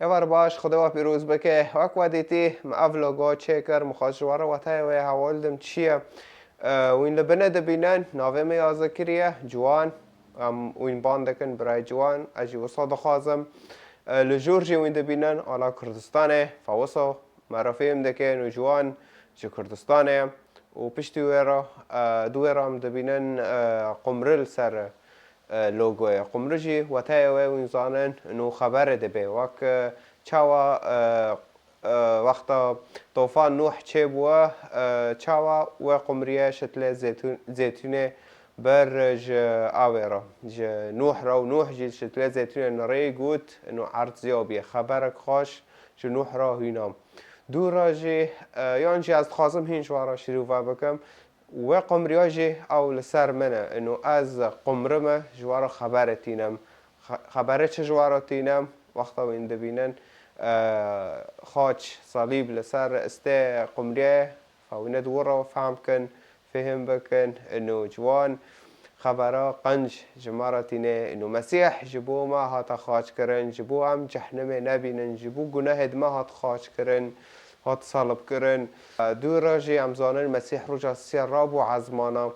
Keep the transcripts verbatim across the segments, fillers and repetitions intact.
Êvar baş, Xwedê we pîroz bike. Wek we dîtî, me ev logo çêkir, min xwest ji we re wetayê wê heval dim çi ye. E, wîn li binê dibînin, navê me ya zikirî ye, Ciwan. Em wîn ban dikin, birayê Ciwan, ez jî wisa dixwazim. E, li jor jî wîn dibînin, ala Kurdistanê, fe wisa me re fêm dikin û Ciwan ji Kurdistanê ye. Û piştî wê re, e, di wê re em dibînin, e, qumri li ser, e, logoyê. Qumri jî wetayê wê wîn zanin, nû xeberê dibe. Wek, e, çawa, e, e, wexta tofan Nûh çêbûye, e, çawa wê qumriyê şitlê zêtûn-, zêtûnê ber ji awê re, ji Nûh re û Nûh jî şitlê zêtûnê nirê got, nû erd ziya bûye. Xeberek xweş ji Nûh re hîna. Dû re jî, e, yan jî ez dixwazim hîn ji we re şirove bikim. Wê qumriya jî ew li ser min e. Ino ez qumrim e, ji we re xeberê tînim. Xe-, xeberê çi ji we re tînim? Wexta wîn dibînin, e, xaç, salîb li ser istê qumriyê, fa wîne di wir re fehm kin, fêhm bikin. Ino ciwan, xebera qenc ji me re tîne. Ino Mesîh ji bo me hate xaç kirin, ji bo em cehnimê nebînin, ji bo gunehê di me hat xaç kirin, hat salib kirin. Dû re jî em zanin Mesîh roja sê rabû ezmana.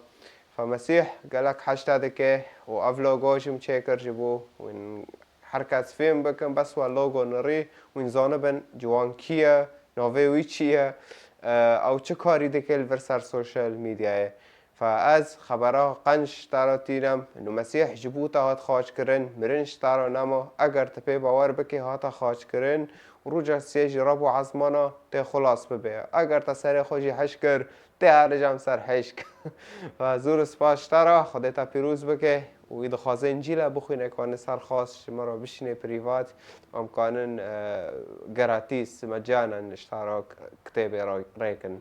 Fe Mesîh gelek heşte dike û ev logo jî min çêkir ji bo win her kes fêm bikin, bes we logo nirî, win zanibin ciwan kî ye, navê wî çi ye, e, ew çi karî dike li vir ser sosyal medyayê. Fe ez xebera qenc ji te re tînim, ino Mesîh ji bo te hat xaç kirin, mirin ji te re nema, eger tu pê bawer bikî hate xaç kirin, û roja sê jî rab û ezmana tê xulas bibe. Eger te serê xwe jî heş kir, tê heric em ser hişk. Ve zor spas ji te re, Xwedê te pîroz bike û wî dixwazin cîle bixwîne, kanin ser xas ji me re bişîne prîvat, em kanin, e, gratis, mecanen ji te re kitêbê re-, rêkin.